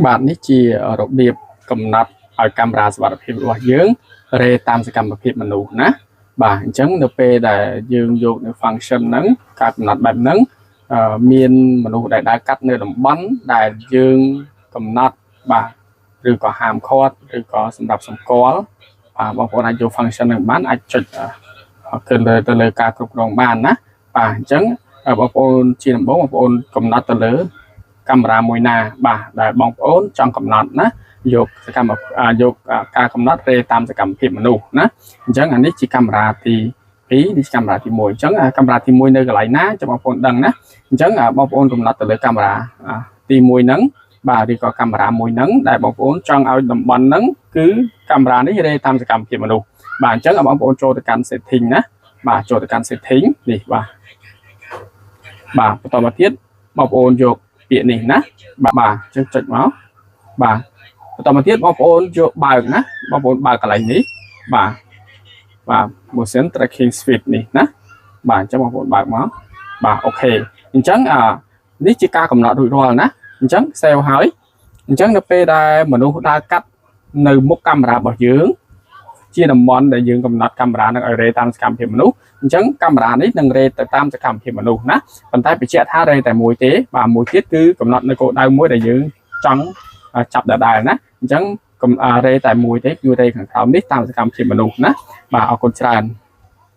បាទនេះជារបៀបកំណត់ឲ្យកាមេរ៉ាសុវត្ថិភាពរបស់យើងរេតាមសកម្មភាពមនុស្សណាបាទអញ្ចឹងនៅពេលដែលយើងយកនៅ function ហ្នឹងការកំណត់បែបហ្នឹងអឺមានមនុស្សដែលដើរកាត់នៅតំបន់ដែលយើងកំណត់បាទឬក៏ហាមឃាត់ឬក៏សម្រាប់សម្គាល់បាទបងប្អូនអាចយក function ហ្នឹងបានអាចចុចអឺទៅលើទៅលើការគ្រប់គ្រងបានណាបាទអញ្ចឹងបងប្អូនជាដំបូងបងប្អូនកំណត់ទៅលើ កាមេរ៉ាមួយណាបាទដែលបងប្អូនចង់កំណត់ណាយកសកម្មយកការកំណត់រេតាមសកម្មភាពមនុស្សណាអញ្ចឹងអានេះជាកាមេរ៉ាទី2នេះជាកាមេរ៉ាទី1អញ្ចឹងកាមេរ៉ាទី1នៅកន្លែងណាចាំបងប្អូនដឹងណាអញ្ចឹងបងប្អូនកំណត់ទៅលើកាមេរ៉ាទី1ហ្នឹងបាទឬក៏កាមេរ៉ាមួយហ្នឹងដែលបងប្អូនចង់ឲ្យតំបន់ហ្នឹងគឺកាមេរ៉ានេះរេតាមសកម្មភាពមនុស្សបាទអញ្ចឹងបងប្អូនចូលទៅកាន់ setting ណាបាទចូលទៅកាន់ setting នេះបាទបាទបន្តមកទៀតបងប្អូនយកពាក្យនេះណាបាទបាទអញ្ចឹងចុចមកបាទបន្តមកទៀតបងប្អូនយកបើកណាបងប្អូនបើកកន្លែងនេះបាទបាទ motion tracking switch នេះណាបាទអញ្ចឹងបងប្អូនបើកមកបាទ OK អញ្ចឹងអានេះជាការកំណត់រួចរាល់ណាអញ្ចឹង save ហើយអញ្ចឹងនៅពេលដែលមនុស្សដើរកាត់នៅមុខកាមេរ៉ារបស់យើងជាតំបន់ដែលយើងកំណត់កាមេរ៉ានឹងឲ្យរេតាមសកម្មភាពមនុស្សអញ្ចឹងកាមេរ៉ានេះនឹងរេទៅតាមសកម្មភាពមនុស្សណាប៉ុន្តែបញ្ជាក់ថារេតែមួយទេបាទមួយទៀតគឺកំណត់នៅគោលដៅមួយដែលយើងចង់ចាប់ដដែលណាអញ្ចឹងកំរេតែមួយទេគឺរេខាងក្រោមនេះតាមសកម្មភាពមនុស្សណាបាទអរគុណច្រើន។